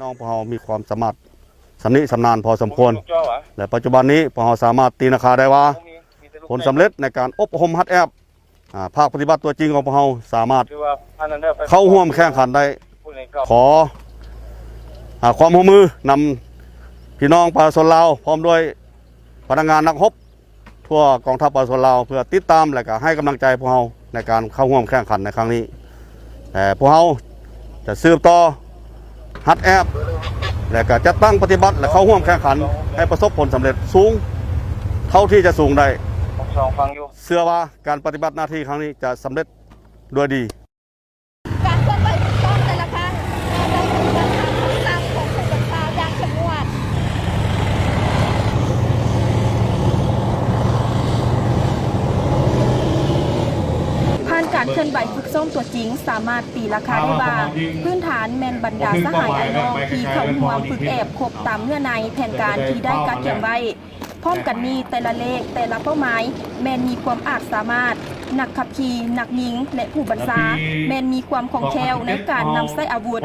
ນ້ອງພວກເຮົາມີຄວາມສາມາດຊຳນິຊຳນານພໍສົມຄວນ ແລະ ປັດຈຸບັນນີ້ພວກເຮົາສາມາດຕີລາຄາໄດ້ວ່າ ຜົນສຳເລັດໃນການອົບຮົມຫັດແອບ ອາ ພາກປະຕິບັດຕົວຈິງຂອງພວກເຮົາສາມາດເຂົ້າຮ່ວມແຂ່ງຂັນໄດ້. ຂໍ ອາ ຄວາມຮ່ວມມືນຳພີ່ນ້ອງປະຊາຊົນລາວ ພ້ອມດ້ວຍພະນັກງານນັກຮົບ ທົ່ວກອງທັບປະຊາຊົນລາວ ເພື່ອຕິດຕາມ ແລະ ກະໃຫ້ກຳລັງໃຈພວກເຮົາໃນການເຂົ້າຮ່ວມແຂ່ງຂັນໃນຄັ້ງນີ້. ແຕ່ພວກເຮົາຈະສືບຕໍ່ຫັດແອບ ແລະ ກະຈັດຕັ້ງປະຕິບັດ ແລະ ເຂົ້າຮ່ວມແຂ່ງຂັນໃຫ້ປະສົບຜົນສຳເລັດສູງເທົ່າທີ່ຈະສູງໄດ້. ເຊື່ອວ່າການປະຕິບັດໜ້າທີ່ຄັ້ງນີ້ຈະສຳເລັດດ້ວຍດີ. ການເຄື່ອນໄຫວຝຶກຊ້ອມແຕ່ລະຄັ້ງ ຕ້ອງປະຕິບັດຕາມຄຳສັ່ງຂອງຜູ້ບັນຊາຢ່າງເຂັ້ມງວດ. ຜ່ານການເຄື່ອນໄຫວຝຶກຊ້ອມຕົວຈິງ ສາມາດຕີລາຄາໄດ້ວ່າ ພື້ນຖານແມ່ນບັນດາສະຫາຍອ້າຍນ້ອງທີ່ເຂົ້າຮ່ວມຝຶກແອບຄົບຕາມເນື້ອໃນແຜນການທີ່ໄດ້ກະກຽມໄວ້. ພ້ອມກັນນີ້ ແຕ່ລະເລກ ແຕ່ລະເປົ້າໝາຍ ແມ່ນມີຄວາມອາດສາມາດ, ນັກຂັບຂີ່, ນັກຍິງ ແລະ ຜູ້ບັນຊາ ແມ່ນມີຄວາມຄ່ອງແຄ້ວໃນການນຳໃຊ້ອາວຸດ.